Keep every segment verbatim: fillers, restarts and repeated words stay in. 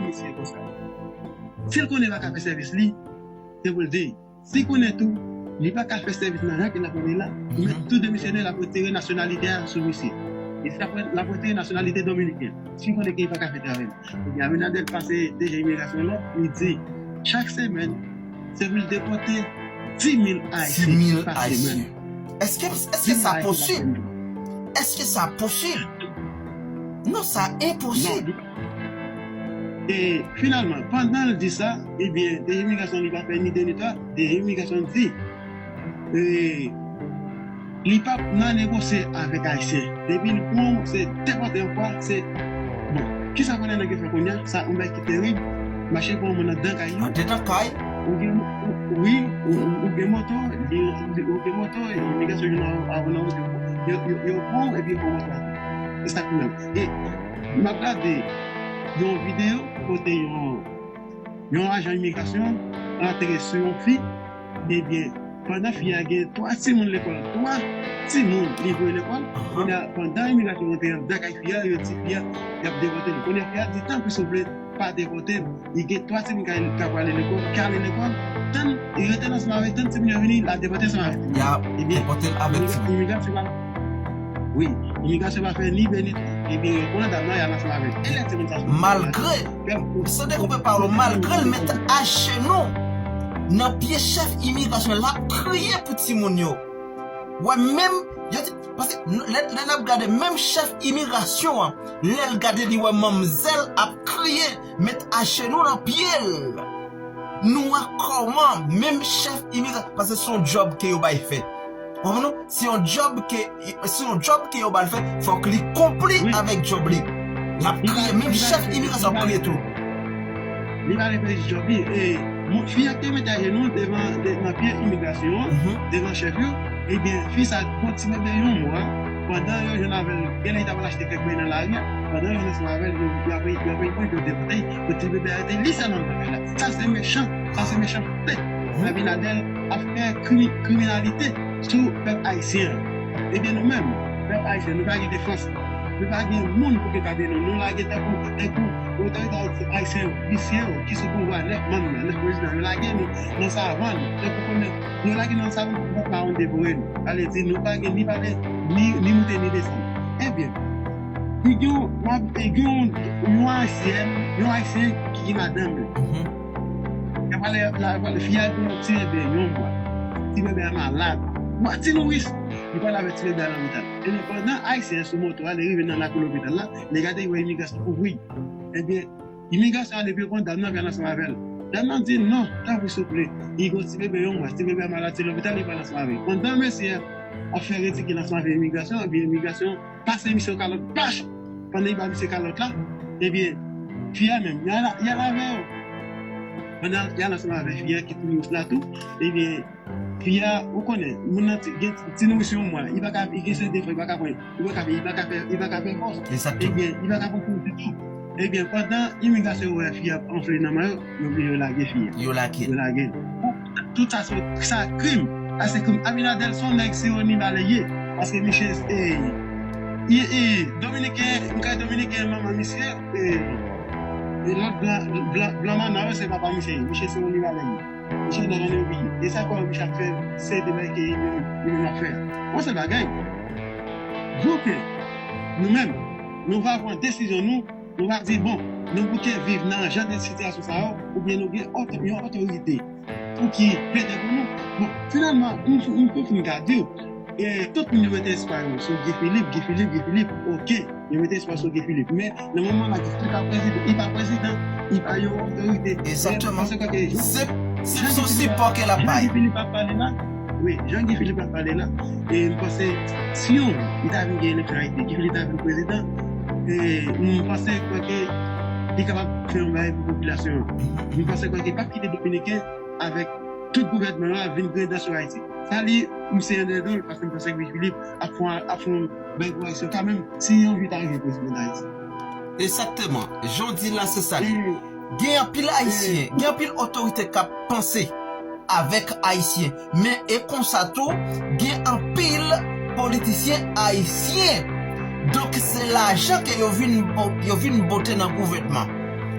misye konsa. Si l konnen l pa ka fè sèvis li, se pou l di. Si l konnen tou, li pa ka fè sèvis nan jan ke l ap mennen la, li mèt tou demisyone, l ap retire nasyonalite a sou misye. E si l ap, l ap retire nasyonalite dominiken, si l konnen ke li pa ka fè travay li. Ebyen, Abinader pase D G imigrasyon lòd, li di, chak semèn, se pou l depòte dis mil Ayisyen pa semèn. Èske, èske sa posib? Èske sa posib? Non, sa enposib. E finalman, pandan l di sa, ebyen, D G imigrasyon li pa fè ni de ni twa, D G imigrasyon di, e, li p ap nan negosye avèk Ayisyen. Depi l pran w, se depòte yon fwa, se, bon, kisa konnen nèg yo fè kounye a? Sa yon bagay ki terib, mache pran moun anndan kay li. Anndan kay? Ou gen, wi, ou gen moto, ou gen moto, imigrasyon vin avè w nan wout, yo pran w epi yo pran moto a. E sa k pi mal. E m ap gade yon videyo kote yon, yon ajan imigrasyon antre sou yon fi, ebyen, pandan fi a gen twa timoun lekòl, twa timoun li voye lekòl, kounye a, pandan imigrasyon antre anndan kay fi a, yo di fi a, y ap depòte li. Kounye a, fi a di, tanpri, souple, pa depòte m. Li gen twa timoun k ap prale lekòl, k ale lekòl, tann, li rete nan ansanm avè l, tann timoun yo vini, l ap depòte ansanm avè l. Y ap depòte l avèk timoun. Imigrasyon pa, wi, imigrasyon pa fè ni de ni twa. Ebyen, yo pran dam nan, y al ansanm avè l. E lè timoun sa soti. Malgre, san dekoupe pawòl ou, malgre l mèt ajenou nan pye chèf imigrasyon, l ap kriye pou timoun yo. Wè, menm, yo di, paske lè, lè n ap gade, menm chèf imigrasyon an, lè l gade, li wè manmzèl ap kriye, mèt ajenou nan pye l. Nou wè kòman menm chèf imigrasyon, paske se yon djòb ke yo bay fè. Ou konprann? Se yon djòb ke, se yon djòb ke yo ba l fè, fòk li konpli avèk djòb li. L ap kriye, menm chèf imigrasyon ap kriye tou. Li pa reprezante jòb li. E, fi a ki te mete ajenou devan, nan pye imigrasyon an, devan chèf yo, ebyen, fi sa pran ti bebe yon mwa, pandan yo jwenn avè l, genlè li ta pral achte kèk bagay nan lari a, pandan yo jwenn ansanm avè l, yo, yo ap, yo ap, yo depòte, yo ti bebe a rete li sèlman nan kay la. Sa se mechan, sa se mechanste. Abinader ap fè krimi-, kriminalite sou pèp ayisyen an. Ebyen, nou menm, pèp ayisyen, nou pa gen defans. Nou pa gen moun pou ki kade nou. Nou lage tankou, tankou otorite ayisyen yo, visye yo, ki sou pouvwa, nèf manm nan, nèf prezidan, yo lage nou nan savann, tankou konnen, yo lage nou nan savann pou bèt mawon devore nou. Sa vle di, nou pa gen ni pale, ni, ni moute, ni desann. Ebyen, li gen yon, gen yon, yon ayisyèn, yon ayisyen ki gen madanm li. Y ap pale, y ap pale, fi a gen yon ti bebe, yon mwa. Ti bebe a malad. Bon, ti nouris. Li pale avèk ti bebe a nan lopital. Ebyen, pandan ayisyen an sou moto a, li rive nan lakou lopital la, li gade, li wè imigrasyon ouvri. Ebyen, imigrasyon ale pi lwen, dam nan vin ansanm avè l. Dam nan di, non, tanpri, souple. Li gen yon ti bebe, yon mwa. Ti bebe a malad, se lopital, li pral ansanm avè l. Pandan mesye a ap fè ridikil ansanm avèk imigrasyon, ebyen, imigrasyon pase misye yon kalòt, pach! Pandan li ba misye kalòt la, ebyen, fi a menm, y al, y al avè yo. Pandan y al ansanm avèk fi a ki tou nouris la tou, ebyen, fi a, ou konnen, moun nan ti, gen ti, ti nouris yon mwa, li pa ka, li gen se defo, li pa ka pran, li pa ka, li pa ka fè, li pa ka fè fòs. Egzakteman. Ebyen, li pa ka pran fòs ditou. Ebyen, pandan imigrasyon wè fi a ap anfle nan mayo, yo oblije yo lage fi a. Yo lage. Yo lage l. Tout sa se, sa krim. Sa se krim. Abinader se yon nèg sironi bale ye. Paske misye, e, e, e, Dominiken, m kwè Dominiken manman misye, e, e lòt blan, blan, blan manman yo se papa misye ye. Misye sironi bale ye. Misye nan jan yo piye. E sa fè misye ap fè se de bagay ke li menm, li menm ap fè. Bon, se bagay. Jou ke nou menm, nou va pran desizyon nou, nou va di, bon, nou bouke viv nan jan de sitiyasyon sa yo, oubyen nou gen oto-, yon otorite pou ki plede pou nou. Bon, finalman, m, m, m fin ka di w, e, tout moun yo mete espwa yo sou Guy Philippe, Guy Philippe, Guy Philippe, oke, yo mete espwa sou Guy Philippe. Men, nan moman la, Guy Philippe pa prezidan, li pa prezidan, li pa yon otorite. Egzakteman. Se, se yon sipò ke l ap bay. Jan Guy Philippe ap pale la, wi, jan Guy Philippe ap pale la, e m panse, si yon, li ta vin gen eleksyon Ayiti, Guy Philippe ta vin prezidan, e m panse kwè ke li kapab fè yon bagay pou popilasyon an. M panse kwè ke l p ap kite Dominiken avèk tout gouvènman an vin grenn dan sou Ayiti. Sa li, m se yon dèdon, paske m panse Guy Philippe ap fè, ap fè yon bagay pou Ayisyen kanmenm, si yon jou ta rive prezidan Dayiti. Egzakteman. Jan w di la, se sa li. Gen anpil Ayisyen, gen anpil otorite k ap panse avèk Ayisyen. Men e konsa tou, gen anpil politisyen ayisyen. Donk, se lajan ke yo vin bo-, yo vin bote nan gouvènman.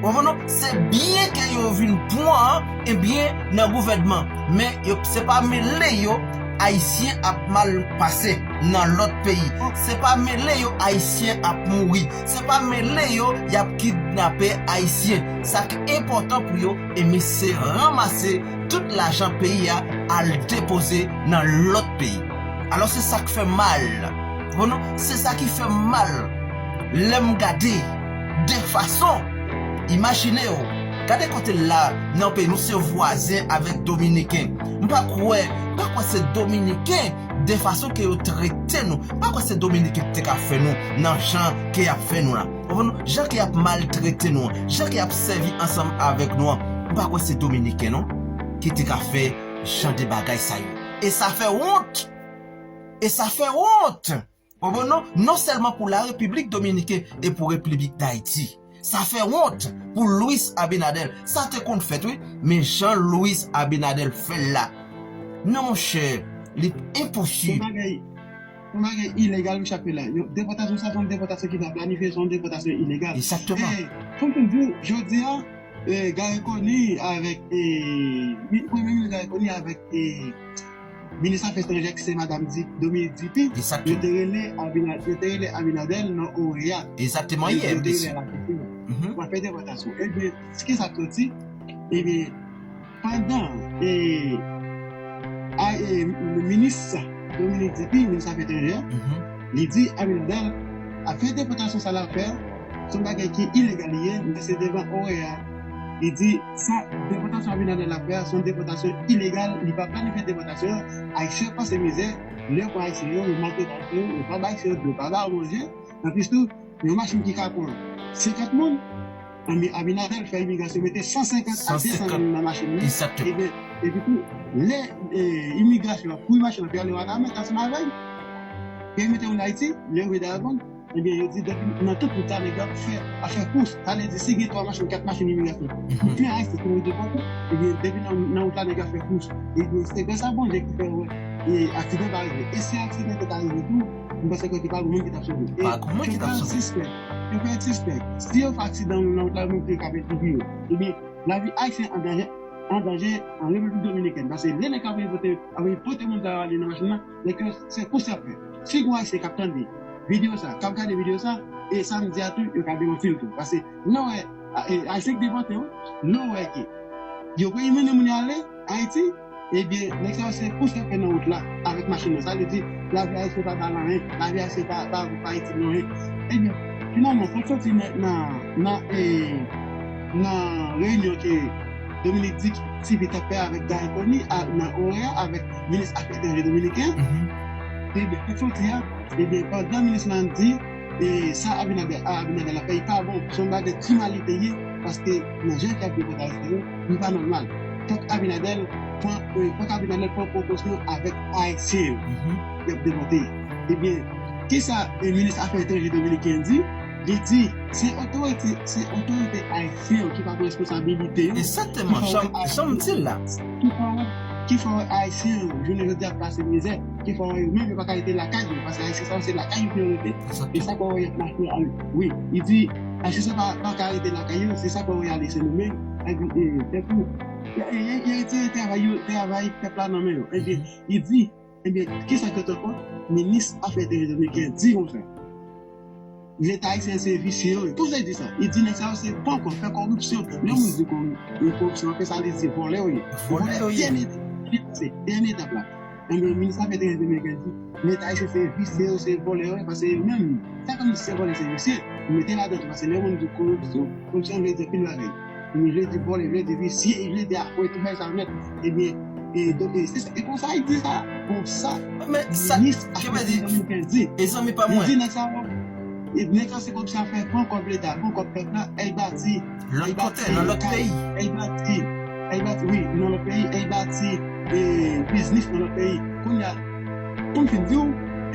Ou konprann non? Se byen ke yo vin pran, ebyen, nan gouvènman. Men yo, se pa mele yo Ayisyen ap mal pase nan lòt peyi. Se pa mele yo Ayisyen ap mouri. Se pa mele yo y ap kidnape Ayisyen. Sa k enpòtan pou yo, ebyen, se ranmase tout lajan peyi a al depoze nan lòt peyi. Alò, se sa k fè mal. Ou konprann non? Se sa ki fè mal. Lè m gade de fason, imajine w, gade kote l la nan peyi nou se vwazen avèk Dominiken. M pa kwè, m pa kwè se Dominiken de fason ke yo trete nou. M pa kwè se Dominiken ki te ka fè nou nan jan ke y ap fè nou la. Ou konprann? Jan ke y ap maltrete nou an, jan ke y ap sèvi ansanm avèk nou an. M pa kwè se Dominiken non ki te ka fè jan de bagay sa yo. E sa fè wont! E sa fè wont! Ou konprann non? Non sèlman pou Larepiblik Dominiken e pou Repiblik Dayiti. Sa fè wont pou Luis Abinader. Sa te konn fèt, wi, men jan Luis Abinader fè l la. Non, monchè, li enposib. Se yon bagay, se yon bagay ilegal, misye ap fè la. Yo, depòtasyon sa, se yon depòtasyon ki pa planifye, se yon depòtasyon ilegal. Egzakteman. E, fò m di w, jodi a, e, Garry Conille avèk, e, mi-, Premye Minis Garry Conille avèk, e, Minis Afè Etranjè ki se Madanm Di-, Dominique Duppy, yo te rele Abina-, yo te rele Abinader nan OEA. Egzakteman, yè, mesye. Yo te rele la kesyon. Mhm. Pou fè depòtasyon. Ebyen, se ki sa k soti? Ebyen, pandan, e, a, e, minis Dominique Duppy, minis afè etranjè, mhm, li di Abinader ap fè depòtasyon sa l ap fè a, se yon bagay ki ilegal li ye, men se devan OEA. Li di sa depòtasyon Abinader ap fè a, se yon depòtasyon ilegal, li pa planifye depòtasyon an. Ayisyen pase mizè, lè yo pran Ayisyen yo, yo maltrete Ayisyen yo, yo pa bay Ayisyen yo dlo, yo pa ba yo manje. Anplis tou, yon machin ki ka pran senkant moun, Ami-, Abinader fè imigrasyon mete san senkant a de san moun nan machin nan. Egzakteman. Ebyen, epi tou, lè, e, imigrasyon an fouye machin nan, pou y ale Wanament ansanm avè l, pou y mete moun Ayiti, lè yo rive Dayagòn, ebyen, yo di depi nan tout wout la, nèg yo ap fè, ap fè kous. Sa vle di, si gen twa machin, kat machin imigrasyon, mhm, tout fin Ayiti, pou yo depòte, ebyen, depi nan, nan wout la, nèg yo ap fè kous. Ebyen, se grasa Bondye ki fè, wè, e, aksidan pa rive. E si aksidan te ka rive tou, m panse ke pa gen moun ki t ap sove. E pa gen moun ki t ap sove. Yo fè sispèk. Yo fè sispèk. Si yo fè aksidan nan wout la, yo menm tou yo ka pèdi vi yo. Ebyen, lavi ayisyen an danje, an danje an Repiblik Dominikèn. Paske lè nèg yo ap pote, ap pote moun sa yo ale nan machin nan, nèg yo se kous y ap fè. Si gen Ayisyen k ap tande videyo sa, k ap gade videyo sa, e sa m di a tou, yo ka demanti l tou. Paske lè w wè, a, e, Ayisyen k depòte yo, lè w wè ke yo premye mennen moun yo ale Ayiti, ebyen, nèg sa yo se kous y ap fè nan wout la avèk machin nan. Sa vle di, lavi ayisyen pa ba l anyen, lavi ayisyen pa, pa, pa itil nan anyen. Ebyen, finalman, sa k soti nan, nan, nan, e, nan reyinyon ke Dominique Duppy t ap fè avèk Garry Conille a, nan OEA avèk minis afè etranjè dominiken an, mhm, ebyen, sa k soti a, ebyen, pandan minis lan di, e sa Abinader, a, Abinader la fè, li pa bon. Se yon bagay ki mal li te ye, paske nan jan ke y ap depòte Ayisyen yo, li pa nòmal. Fòk Abinader pran, e, fòk Abinader pran prekosyon avèk Ayisyen yo, mhm, y ap depòte. Ebyen, kisa, e, minis afè etranjè dominiken di? Li di, se otorite, se otorite ayisyen yo ki pa pran responsabilite yo. Egzakteman, jan, jan m di l la. Ki fè wè, ki fè wè Ayisyen yo, jounen jodi a, ap pase mizè. Ki fè wè yo menm yo pa ka rete lakay yo, paske Ayisyen sa yo se lakay yo pou yo rete. E sa k fè wè y ap mache al. Wi, li di, Ayisyen sa pa, pa ka rete lakay yo, se sa k fè wè y ale Sendomeng, e, e, tankou, e, e, e, retire travay yo, travay pèp la nan men yo. Ebyen, li di, ebyen, kisa k fèt ankò? Minis afè etranjè dominiken di konsa. Leta ayisyen se visye yo ye. Pou sa l di sa? Li di nèg sa yo se pòkò, fè kòripsyon. Lè yon moun di kòri-, koripsyon, anfen sa vle di vòlè yo ye. Vòlè yo ye. Dènye, dènye etap la. Ebyen, minis afè etranjè dominiken di, Leta ayisyen se visye yo, se vòlè yo ye, paske yo menm, sa kòm se vòlè, se visye. Mete ladan tou, paske lè yon moun di koripsyon, koripsyon vle di anpil bagay. Li vle di vòlè, li vle di visye, li vle di afre, tout bagay sa yo nèt. Ebyen, e, donk, e, se sa, e konsa li di sa, konsa. Men sa, minis afè etranjè dominiken di. E zanmi pa mwen. Li di nèg sa yo, e nèg sa se kòmsi ap fè pran kòb leta, pran kòb pèp la, e l bati. Lòt kote, nan lòt peyi. E l bati, e l bati, wi, nan lòt peyi, e l bati, e, biznis nan lòt peyi. Kounye a, pou m fin di w,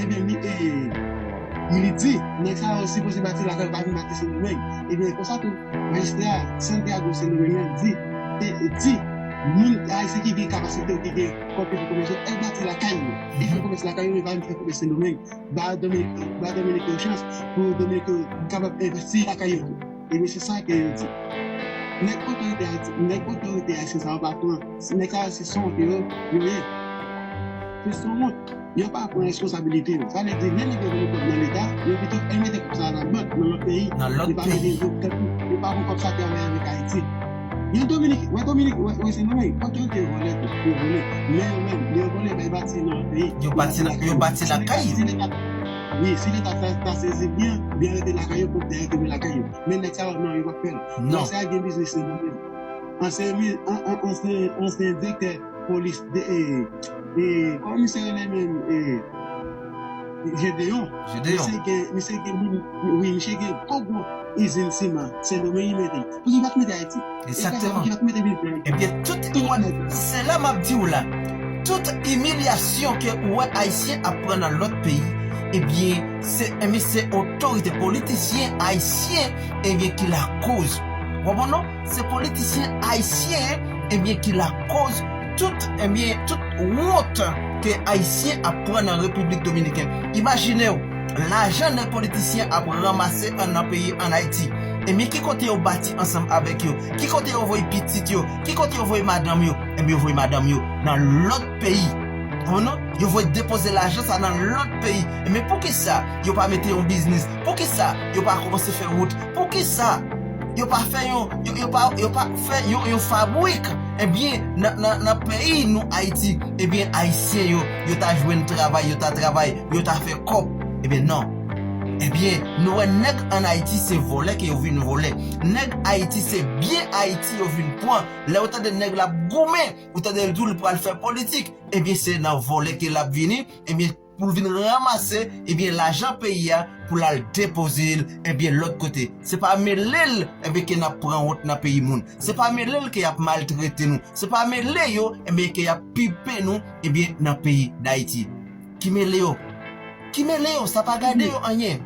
ebyen, mi-, e, li di, nèg sa yo sipoze bati lakay yo, pa vin bati Sendomeng. Ebyen, konsa tou, majistra Santiago Sendomeng lan di, e, e di, moun ayisyen ki gen kapasite yo, ki gen kòb pou fè komès yo, e bati lakay yo. E fè komès lakay yo, e pa vin fè komès Sendomeng. Ba Dominik, ba Dominik yo chans pou Dominik yo kapab envesti lakay yo tou. Ebyen, se sa ke yo di. Nèg otorite Ayiti, nèg otorite ayisyen sa yo pa pran. Nèg sa yo se sonwont yo, yo ye. Se sonwont. Yo pa pran responsabilite yo. Sa vle di, lè nèg yo vin pran nan Leta, yo pito mete kòb sa nan bank, nan lòt peyi. Nan lòt peyi. Yo pa mete yo, yo pa pran kòb sa travay avèk Ayiti. Gen Dominik, wè Dominik, wè, wè Sendomeng, otorite yo vòlè tou, yo vòlè. Men yo menm, yo vòlè, men yo bati nan lòt peyi. Yo bati nan, yo bati lakay yo. Si Leta, wi, si Leta ta, ta sezi byen, byen rete lakay yo, pou byen rete lakay yo. Men nèg sa yo, non, yo pa fè l. Non. Nèg sa yo gen biznis Sendomeng. Ansyen, mi- an- an- ansyen, ansyen direktè polis de, e, e, kòman misye rele menm, e, Gedeon. Gedeon. Misye gen, misye gen moun, wi, misye gen gwo gwo izin siman Sendomeng li mete. Pou ki pa t mete Ayiti? Egzakteman. Pou ki pa t mete biznis Ayiti? Ebyen, tout, se la m ap di w la. Tout imilyasyon ke ou wè Ayisyen ap pran nan lòt peyi, ebyen, se, ebyen, se otorite politisyen ayisyen, ebyen, ki lakoz. W konprann non? Se politisyen ayisyen, ebyen, ki lakoz tout, ebyen, tout wont ke Ayisyen ap pran nan Repiblik Dominikèn. Imajine w, lajan nèg politisyen ap ranmase an nan peyi ann Ayiti. Ebyen, ki kote yo bati ansanm avèk yo? Ki kote yo voye pitit yo? Ki kote yo voye madanm yo? Ebyen, yo voye madanm yo nan lòt peyi. Ou konprann non? Yo voye depoze lajan sa nan lòt peyi. Ebyen, poukisa yo pa mete yon biznis? Poukisa yo pa kòmanse fè wout? Poukisa yo pa fè yon, yo, yo pa, yo pa fè yon, yon fabrik? Ebyen, nan, nan, nan peyi nou, Ayiti, ebyen, Ayisyen yo, yo ta jwenn travay, yo ta travay, yo ta fè kòb. Ebyen, non. Ebyen, nou wè nèg ann Ayiti se vòlè ke yo vin vòlè. Nèg Ayiti se byen Ayiti yo vin pran. Lè ou tande nèg la ap goumen, ou tande l di w li pral fè politik, ebyen, se nan vòlè ke l ap vini, ebyen, pou l vin ranmase, ebyen, lajan peyi a, pou l al depoze l, ebyen, lòt kote. Se pa mele l, ebyen, ke n ap pran wont nan peyi moun. Se pa mele l ke y ap maltrete nou. Se pa mele yo, ebyen, ke y ap pipe nou, ebyen, nan peyi Dayiti. Ki mele yo? Ki mele yo? Sa pa gade yo anyen.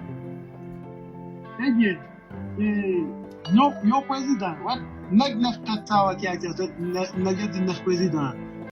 Ebyen, e, yon, yon prezidan, wè, nèg nèf tèt sa yo ki Ayiti, nèg yo di nèf prezidan.